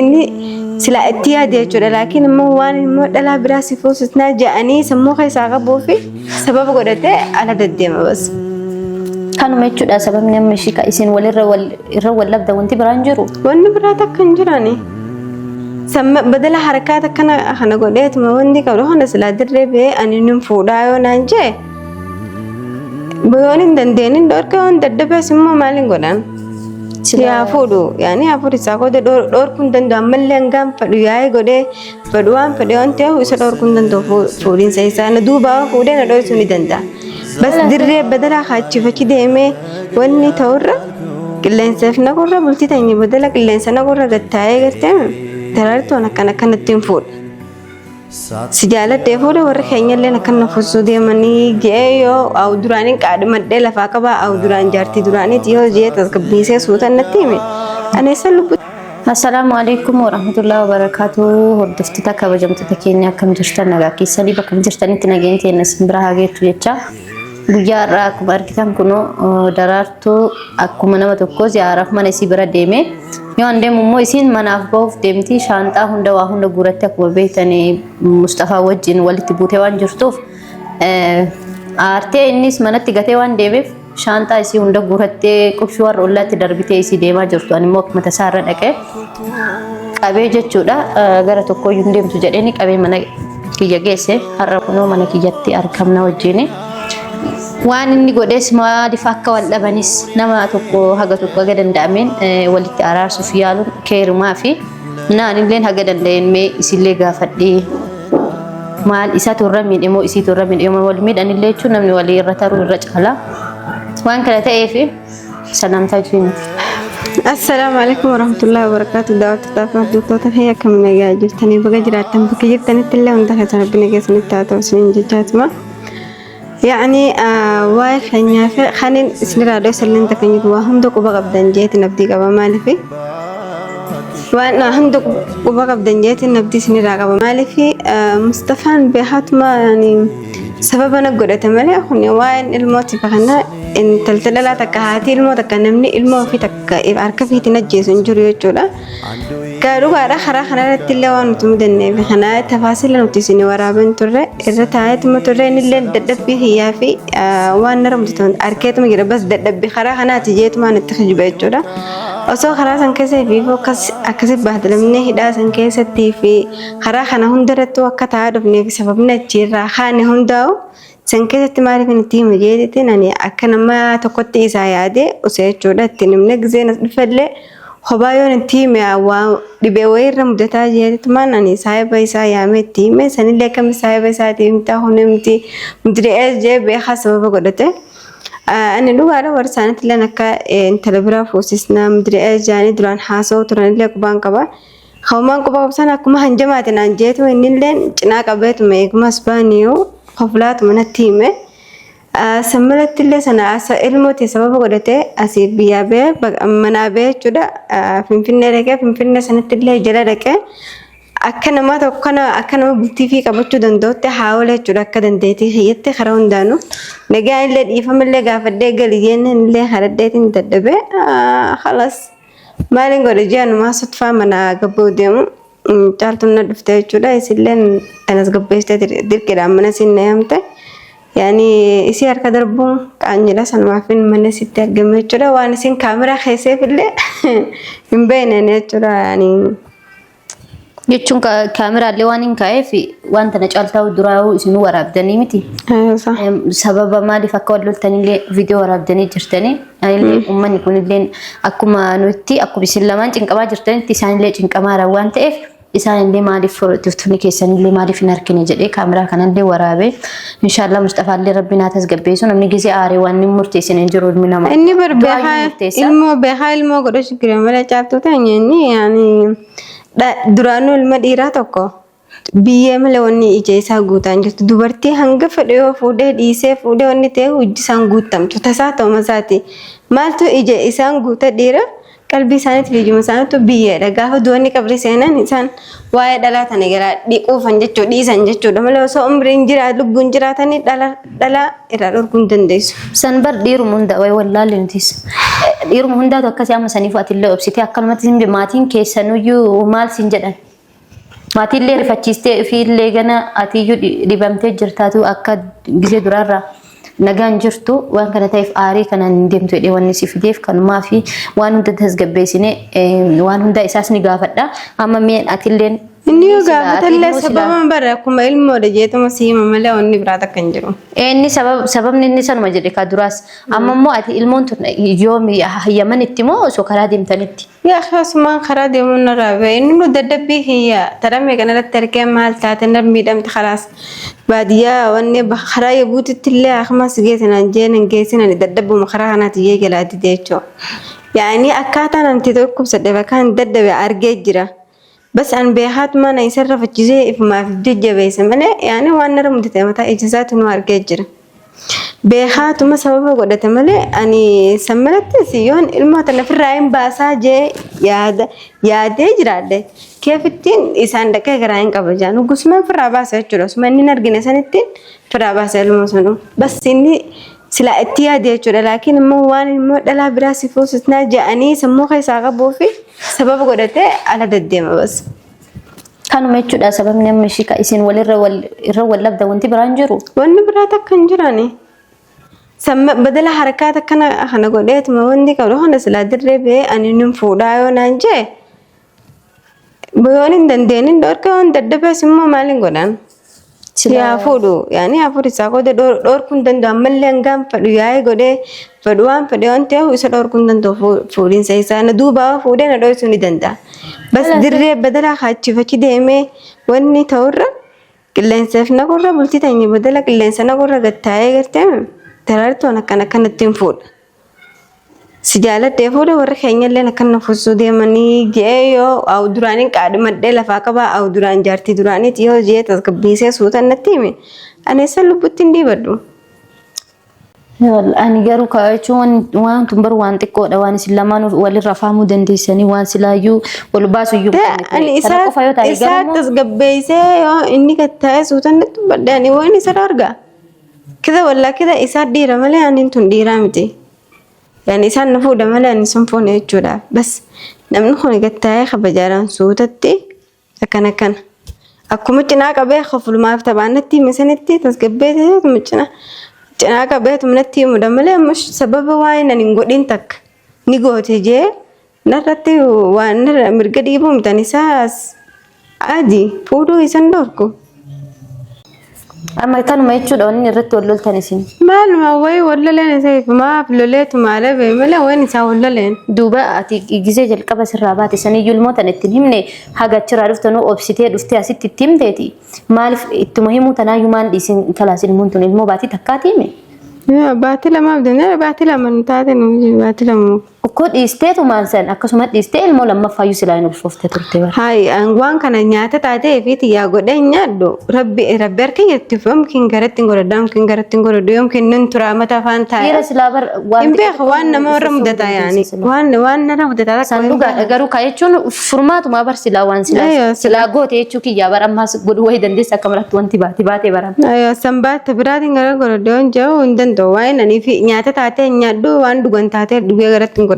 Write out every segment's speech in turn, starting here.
Inni silaa itti yaade jechuudha. Laakiin immoo waan immoo dhalaa biraa si fuusisnaa jedhanii sammuu keessaa qabuu fi sababa godhatee ala deddeema bas. Kanuma jechuudha sababni amma ishii ka isin walirra wal irra wal dhabda wanti biraan jiru. Wanni biraa takka hin jirani. Samma badala harkaa takkana kana godheetuma wanni qabdu kana silaa dirree ba'ee ani nin fuudhaa yoo naan jee yoon hin dandeenye dhorka yoon dadhabees immoo maaliin godhan? Yaa fuudhu yaani hafuur isaa qooda dhorkuu hin danda'u ammallee hangaan fedhu yaa'ee godhee fedhu waan fedhe waan ta'eef isa dhorkuu hin danda'u fuudhinsa isaa na duubaa waan fuudhee na dhoksuu ni danda'a. Bas dirree badalaa kaachiif achi deemee wanni ta'urra qilleensaaf naqurra bultii teenye badala qilleensa naqurra gad taa'ee gartee daraartuun akkana akkanatti hin fuudha. Si jaaladhee fuudhe warri keenyallee akkan na fuusuu deemanii je'ee yoo awu duraaniin qaadhimadhee lafaa qabaa awu duraan jaartii duraaniiti yoo je'ee tasgabbiisee suutan natti hime ani eessa lubbu Assalaamu alaikum warahmatullahi wabarakatuh. Hordoftoota kabajamtoota keenya akkam jirtan nagaa keessanii bakka jirtanitti nageenya keenya isin bira haa geettu jecha. Guyyaa har'aa akkuma argitan kunoo daraartuu akkuma nama tokkoo ziyaaraaf mana isii bira deeme. Yoo an deemu immoo isiin manaaf bahuuf deemti shaanxaa hunda waa hunda guuratti akkuma beektan Mustafaa wajjin walitti buutee waan jirtuuf aartee innis manatti gatee waan deemeef shaanxaa isii hunda guurattee qubshii warra ollaatti darbitee isii deemaa jirtu. Ani immoo akkuma tasaa irra dhaqee qabee jechuudha gara tokkooyyuu hin deemtu jedheeni qabee mana kiyya geesse. Har'a kunoo mana kiyyatti argamna wajjini. Waan inni godhes maaliif akka wal dhabanis nama tokko haga tokko haga danda'ameen walitti araarsuuf yaaluun keerumaa fi naanilleen haga danda'een mee isillee gaafadhee maal isatu irra miidhe moo isiitu irra miidhe yoo wal miidhanillee jechuun namni walii irra taruu irra caala. Waan kana ta'eef salaamtaa jireenya. Assalaamu alaikum warahmatullahi wabarakatuh. Daawwattoota fi hordoftoota fi akkam nagaa jirtanii baga jiraattan bakka jirtanitti illee hunda keessan rabbi nagaa isinitti haa ta'u isiniin jechaatuma. Yaani waa'ee keenyaa fi kanin isinirraa dhoysa illee takka hin jiru waa hunda quba qabdan jeetiin abdii qaba maaliif waan hunda quba qabdan jeetiin abdii isinirraa qaba maaliif Mustafaan beekatuma yaani sababa na godhate malee kun waa'een ilmooti kana intalti dhalaa takka haati ilmoo takka namni ilmoo ofii takka harka fiitiin ajjeesu hin jiru jechuudha. Gaa dhugaadha karaa kanarratti illee waan nuti mudanneef kana tafaasila nuti isin waraaban turre irra taa'eetuma turre innillee dadhabbii kiyyaa fi waan nara mudatu arkeetuma jira bas dadhabbii karaa kanaati jeetumaan itti kijiba jechuudha. Osoo karaa san keessa fi akkas akkasi baadalamnee hidhaa san keessattii fi karaa kana hundarrattuu akka taa'aa dhufneef sababni achiirraa kaane hundaa'u san keessatti maaliif itti hima jeetiin ani akka nama tokkotti isaa yaade osoo jechuudha ittiin himne gizeen as dhufellee kophaa yoon itti hime waa dhibee wayii irra mudataa jeetumaan ani saahiba isaa yaamee itti hime sanillee akkami saahiba isaatii himtaa kun himti mudri'ee jee beekaa sababa godhate. Ani dhugaadha warra isaaniitti illee akka intala biraa fuusisnaa mudri'ee jaanii duraan haasa'uu turanillee qubaan qaba. Hawmaan quba qabsan akkuma hanjamaati naan jeetu innillee cinaa qabeetuma eegumas baaniyuu koflaatuma natti hime. Sammalatti illee sana ilmooti sababa godhatee asii biyyaa ba'ee manaa ba'ee jechuudha. Finfinnee dhaqee Finfinnee sanatti illee jala dhaqee akka nama tokko kana akka nama bultii fi qabachuu danda'utti haawala jechuudha akka dandeettii kiyyatti karaa hundaanuu. Nagaan illee dhiifama illee gaafadhee gali jennaan illee kadhadheetiin dadhabee halas. Maaliin godhe ji'anumaa sutfaa mana gabboo deemu caaltuun na dhufte jechuudha. Isilleen kanas gabbeessitee dirqiidhaan mana siin na yaamte. Yaani isii harka darbuun qaanyidha sanumaafin mana sitti argame jechuudha. Waan isin kaameraa keesseef illee hin beekne jechuudha. Yaani Jechuun kaameraallee waan hin kaa'eef wanta na caaltaa duraa'uu isin waraabdanii miti. Sababa maaliif akka wal loltanillee viidiyoo waraabdanii jirtanii. Anillee uummanni kunillee akkuma nuti akkuma isin lamaan cinqamaa jirtanitti isaanillee cinqamaara waan ta'eef isaanillee maaliif hordoftoonni keessanillee maaliif hin argine jedhee kaameraa kanallee waraabee inshaallah Mustafaallee rabbi naa tasgabbeessu namni gisee aaree waan inni murteessin hin jiru ilmi namaa. Inni bar Du'aayyuu beekaa murteessa. ilmoo beekaa ilmoo godhachuu jira malee caaltuu ta'e inni yaani duraanuu ilma dhiiraa tokko biyyee malee wanni ija isaa guutaa hin jirtu. Dubartii hanga fedhe yoo fuudhee dhiisee fuudhee wanni ta'e hojii isaan guutamtu tasaa ta'uma isaati. Maaltu ija isaan guuta dhiira? Qalbii isaaniitti biyyuma isaaniitu biyyeedha. Gaafa du'anii qabrii seenan isaan waa'ee dhalaa tana garaa dhiquufan jechuu dhiisan jechuudha. Malee osoo umriin jira lubbuun jiraatanii dhala dhalaa irraa dhorkuu hin dandeessu. San bar dhiiruma hunda wayi wallaalle nutis. Dhiiruma hundaatu akkasii amma saniif atillee obsitee akkanumatti sin maatiin keessanuyyuu maal sin jedhan. Maatiillee rifachiistee ofiillee gana atiyyuu dhibamtee jirtaatu akka gisee duraarraa nagaan jirtu waan kana ta'eef aarii kanaan hin deemtu jedhee wanni si fideef kanumaa fi waan hunda tasgabbeessine waan hunda isaas ni gaafadha. Amma mi'een atilleen Inni yoo gaafatallee sababa bara akkuma ilmoodha jeetuma si hima malee wanni biraa takka hin jiru. Inni sababni inni sanuma jedhe ka duraas. Amma immoo ati ilmoon tun yoomi Yamanitti moo osoo karaa deemtanitti? Yaa akhi osumaan karaa deemuun narraa ba'e inni nu dadhabbii kiyya taramee kanarratti argee maal taate nar miidhamte kalaas baadiyyaa wanni karaa yabuutitti illee akkuma si geessinaan jee nan geessinani dadhabbuma karaa kanaati jee jalaa dide jechuudha. Yaani akkaataan anti dhukkubsadhe bakka dadhabe argee jira. Bas an beekaatuma na isarra fachisee ifumaaf jajjabeessa malee yaani waan narra mudate mataa ija isaatti nu argee jira. Beekaatuma sababa godhate malee ani san malattis yoon ilmoo tana ofirraa hin baasaa jee yaada yaadee jiraadhe keefittiin isaan dhaqee garaa hin qaba jaan gusuma ofirraa baasa jechuudha. Osuma inni hin argine sanittiin ofirraa baasa ilmoo sanuu. Bas inni silaa itti yaade jechuudha. Laakiin immoo waan immoo dhalaa biraa si fuusisnaa jedhanii sammuu keessaa qabuu fi sababa godhatee ala deddeema bas. Kanuma jechuudha sababni amma ishii isin walirra wal irra wal dhabda wanti biraan jiru. Wanni biraa takka hin jirani. Badala harkaa takkana kana godheetuma wanti qabu kana silaa dirree ba'ee ani nin fuudhaa yoo naan jee yoon hin dandeenyin dhorka yoon dadhabees immoo maaliin godhan? Yaa fuudhu yaani yaa fuudhu isaa qooda dhorkuu hin danda'u ammallee hangaan fedhu yaa'ee godhee fedhu waan fedhe waan ta'eef isa dhorkuu hin danda'u fuudhinsa isaa na duubaa fuudhee na dhoksuu ni danda'a. Bas dirree badalaa kaachiif achi deemee wanni ta'urra qilleensaaf naqurra bultii teenye badala qilleensa naqurra gad taa'ee gartee daraartuun akkana akkanatti hin fuudha. Si jaaladhee fuudha warri keenyallee akkan na fuusuu deemanii je'ee yoo awu duraaniin qaadhimadhee lafaa qabaa awu duraan jaartii duraaniiti yoo je'ee tasgabbiisee suutan natti hime ani isa lubbutti hin dhiibadhu. Ani garuu jechuun waan tun bar waan xiqqoodha waan isin lamaan walirra faamuu dandeessanii waan silaayyuu wal baasu iyyuu Ani isa isa tasgabbeessee yoo inni gad taa'ee suutan natti dubbadhe ani waan isa argaa. Kida wallaa kida isaa dhiira malee ani tun dhiiraa miti. Yani isaan na fuudha malee ani sun fuune jechuudha. Bas namni kun gad taa'ee kabajaadhaan suutatti akkana akkana. Akkuma cinaa qabee koflumaaf taphaan natti hime sanitti tasgabbeessee cinaa cinaa qabee natti himudha malee ammoo sababa waan ani hin godhin takka ni goote jee narratti waan mirga dhiibuu mitan isaas adii fuudhuu isan dhorku. Amma kanuma jechuudha wanni irratti wal loltan isin. Maaluma wayi wal loleen isa maaf loleetu maala bee malee wayin isaa wal loleen. Duuba ati gisee jalqaba sirraa baate saniyyuu ilmoo tana ittiin himne haga achirraa dhuftanuu obsitee dhuftee asitti itti himteeti. Maaliif ittuma himuu tanaayyuu maan dhiisin kalaas ilmoon tun ilmoo baatii takkaati hime. Baatii lamaaf danda'e baatii lama nu taate baatii lama. Ukkoo dhiisteetumaan san akkasuma dhiistee ilmoo lammaffaayyuu silaa hin ulfoofte turte bara. Hayi waan kana nyaata taatee fi xiyyaa godhee nyaadhu rabbi rabbi harka jirti yomkin garatti hin godhadhu yomkin garatti hin godhadhu yomkin nin turaa mata afaan taa'e. Dhiira silaa bar waan Hin beeku waan nama irra mudataa yaani waan waan narra mudataa takka San dhugaadha garuu kaa jechuun furmaatumaa bar silaa waan silaa Ayyo, silaa goote jechuu kiyyaa bar ammaas godhuu wayii dandeessa akka maratti wanti baate baatee bara. Ayyo sanbaata biraatiin gara godhadhu yoon jedhu hin danda'u waan ani fi nyaata taatee nyaadhu waan dhugan taatee dhugee garatti hin godhadhu.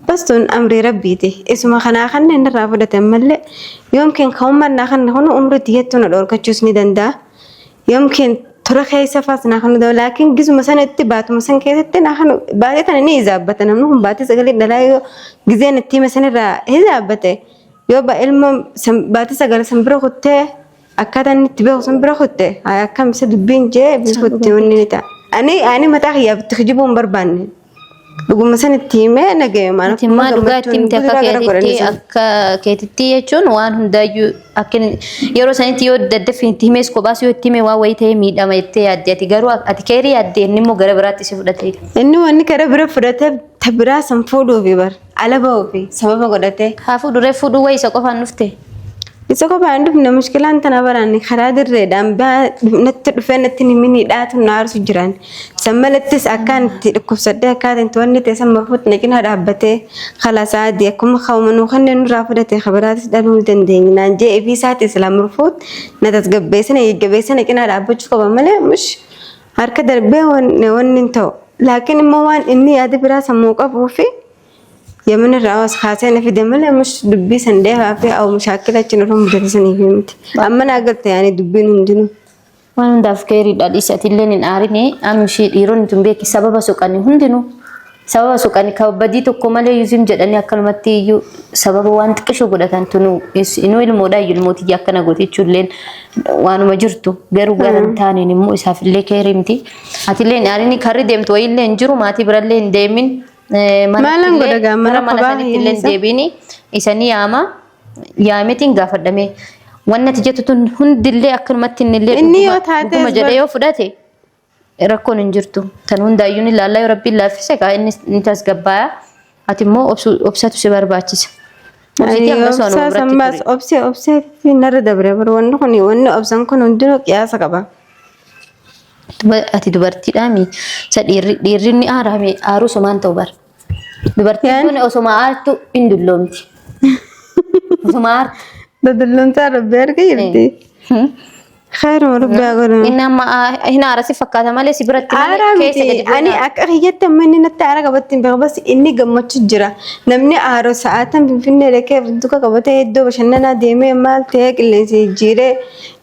Bas tun amrii rabbiiti. Isuma kanaa kanneen irraa fudhatan malee yookiin kan ummannaa kan kun umrii tiyyattuu na dhorkachuus ni danda'a. Yookiin tura keessa faas naa kan danda'u laakiin gisuma sanatti baatuma san keessatti naa kan baatee tana ni izaabbata namni kun baatee sagalee dhalaa yoo gizeen itti hime sanirraa izaabbate yoo ba ilma baatee sagalee san bira kuttee akkaataa inni itti beeku san bira kutte akkam isa dubbiin jee kutte wanni ni ta'a. Ani mataa kiyyaaf itti kijibuu hin barbaanne. Dhuguma san itti himee nagayumaan Ati immoo dhugaa itti himte akka keetitti akka keetitti jechuun waan hundaayyuu akka yeroo sanitti yoo daddaffi itti himees kophaas yoo itti hime waan wayii ta'ee miidhama jettee yaadde ati garuu ati keerii yaadde inni immoo gara biraatti si fudhate. Inni wanni gara bira fudhatee ta biraa san fuudhuufi bar ala bahuufi sababa godhatee. Haa fuudhuree fuudhuu wayii isa qofaan dhufte. Isa kophaa hin dhufne mushkilaan tana baraan karaa dirreedhaan natti dhufee natti himiniidhaatu na aarsu jiran. San malattis akkaan itti dhukkubsadhee akkaataan itti wanni ta'e san marfuutti na cinaa dhaabbatee khalaas aadii akkuma ka'uma nuu kanneen nurraa fudhate kabiraatis dhaluu ni dandeenya naan jee ifii isaati islaam marfuut na tasgabbeessee na jajjabeessee na cinaa dhaabbachuu qaba malee mush harka darbee wanni hin ta'u. Laakiin immoo waan inni yaada biraa sammuu qabuu fi Yemen irraa as kaasee na fide malee mush dubbii san dheeraa fi awu mushaakila achi nurra mudate saniif miti. Amma naa galte yaani dubbiin hundinuu. Waan hundaaf keeriidha dhiisi atilleen hin aarini amma ishee dhiironni tun beeki sababa soqanii hundinuu sababa soqanii ka badii tokko malee yuzim jedhanii akkanumatti iyyuu sababa waan xiqqishoo godhatan tunuu inuu ilmoodha iyyuu ilmootiyya akkana goote jechuulleen waanuma jirtu garuu gara hin taaneen immoo isaaf illee keerii miti atillee hin aarini karri deemtu wayiillee hin jiru maatii birallee hin deemin. Maalan godha gaa mana mana kophaa sanitti illee hiyyeessa. deebiini isanii yaama yaametiin gaafadhame wanni ati jettu tun hundillee akkanumatti innillee Inni yoo taate dhuguma jedhee yoo fudhate rakkoon hin jirtu tan hundaayyuu ni laallaa yoo rabbiin laaffise kaa inni ni tasgabbaaya ati immoo obsatu si barbaachisa. Obsitii Ani amma osoo obsaa anuma biratti sammaas ture. obsee obsee fi narra dabre bar wanni kun wanni obsan kun hundinuu qiyaasa qaba. Ati dubartiidhaami. Isa dhiirri dhiirri ni aaraami aaruu somaan ta'u bar. Dubartiin Yaan kun osoma aartu hin dulloomti. Osoma aartu. Dodolloomsaa rabbi harka jirti. Khayruma rabbi haa godhu. Inni amma hin aara si fakkaata malee si biratti malee Aaraa keessa miti. gadi bu'ee Ani hin aaru. akka kiyyatti amma inni natti aara qabatti hin beeku. Bas inni gammachuu jira. Namni aaru sa'aatan Finfinnee dhaqee duka qabatee iddoo bashannanaa deemee maal ta'ee qilleensa jijjiiree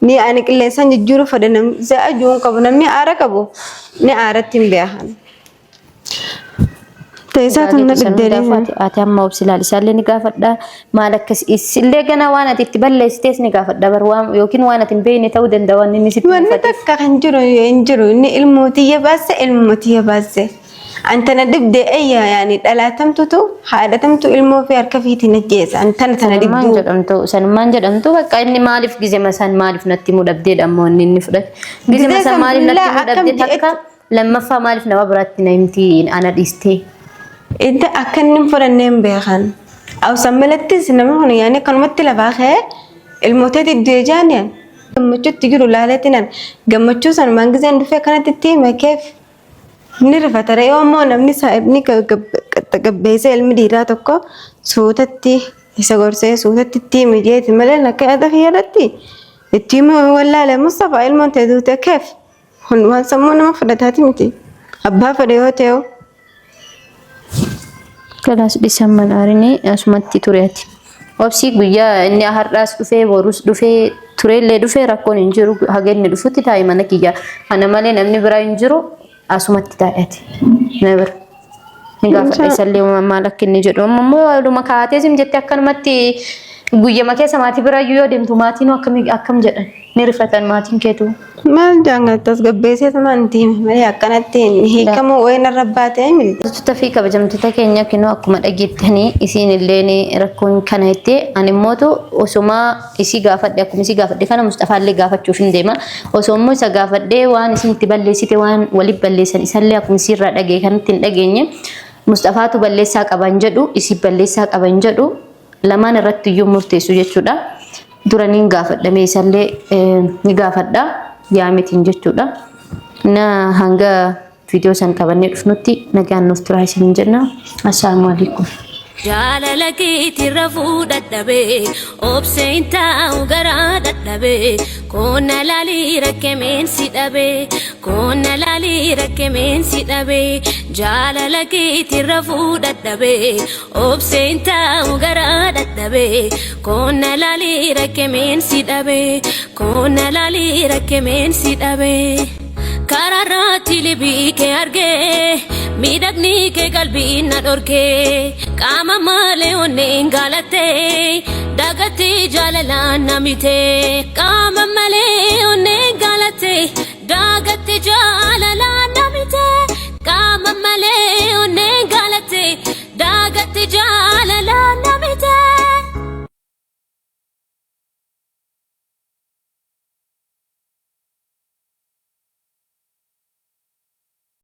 ni ani qilleensaan jijjiiruu fedha namni za'a juun qabu namni aara qabu ni aaratti hin beekan. Teessaa tun na San dhibdee hundaafuu ati amma obsi ilaali isaallee ni gaafadha maal akkas isillee gana waan ati itti balleessitees ni gaafadha bar waan yookiin waan ati hin beekne ta'uu danda'a waan inni sitti Wanni mufateef. takka kan jiru hin jiru inni ilmootiyya baasse ilmootiyya baasse. Antana dhibdee ayya yaani dhalaatamtutu haadhatamtu ilmoo fi harka fiitiin ajjeesa. Antana tana Sanummaan dhibduu. jedhamtu sanummaan jedhamtu bakka inni maaliif gizema san maaliif natti himuu dhabdeedha ammoo inni inni fudhate. Gizema Gizee san san maaliif natti billaa himuu akkam dhabdee takka lammaffaa maaliif nama biraatti na himti ana dhiistee. Inta akka inni hin fudhanne hin beekan. Awsan malattis namni kun yaani akkanumatti lafaa ka'ee ilmootee diddee jaaniyan. Gammachuutti jiru laaleetinan gammachuu sanumaan gizeen dhufee akkanatti itti hime keef Ni rifata ree yoo ammoo namni saahibni gabbeessee ilmi dhiiraa tokko suutatti isa gorsee suutatti itti himi jeeti malee akka yaada kiyya irratti itti himuu wallaale Mustafaa ilmoon tee duute keef kun waan sammuu nama fudhataati miti abbaa fedhe yoo ta'e Kalaas dhisan manaarini asumatti ture ati. Obsii guyyaa inni har'aas dhufee borus dhufee tureellee dhufee rakkoon hin jiru haga inni dhufutti taa'i mana kiyya. Ana malee namni biraa hin jiru asumatti taa'i ati. Na bira. Ni gaafadha isallee maal akka inni jedhu. Amma immoo waluma kaatee sim jettee akkanumatti guyyama keessa maatii biraayyuu yoo deemtu maatiin akkam jedhan ni rifatan maatiin keetuu. Maal jaangaa tasgabbeessee tumaan itti hime malee akkanatti hin hiikamuu wayii narra baatee miti. Hordoftoota fi kabajamtoota keenya kinoo akkuma dhageettanii isiin illeen rakkoon kana itti ani immootu osuma isii gaafadhe akkuma isii gaafadhe kana Mustafaallee gaafachuuf hin deema. Osoo immoo isa gaafadhee waan isin itti balleessite waan waliif balleessan isallee akkuma isii irraa dhagee kanatti hin dhageenye Mustafaatu balleessaa qaban jedhu isii balleessaa qaban jedhu lamaan irratti iyyuu murteessu jechuudha. Dura niin gaafadha mee isallee ni gaafadha yaametiin jechuudha. Na hanga viidiyoo san qabannee dhufnutti nagaan nuuf turaa isin jenna. Assalaamu alaikum. Jaalala keetiin rafuu dadhabee obsee hin taa'u garaa dadhabee koonna laalii rakkemeen si dhabee koonna laalii rakkemeen si dhabee jaalala keetiin rafuu dadhabee Obseen taa'u garaa dadhabee koonna laalii rakkemeen si dhabee koonna laalii rakkemeen si dhabee. Karaarratti libii kee argee miidhagni kee qalbii na dhorkee qaama malee onneen gaalattee dagattee jaalalaan na mitee qaama malee onneen gaalattee dagattee jaalala.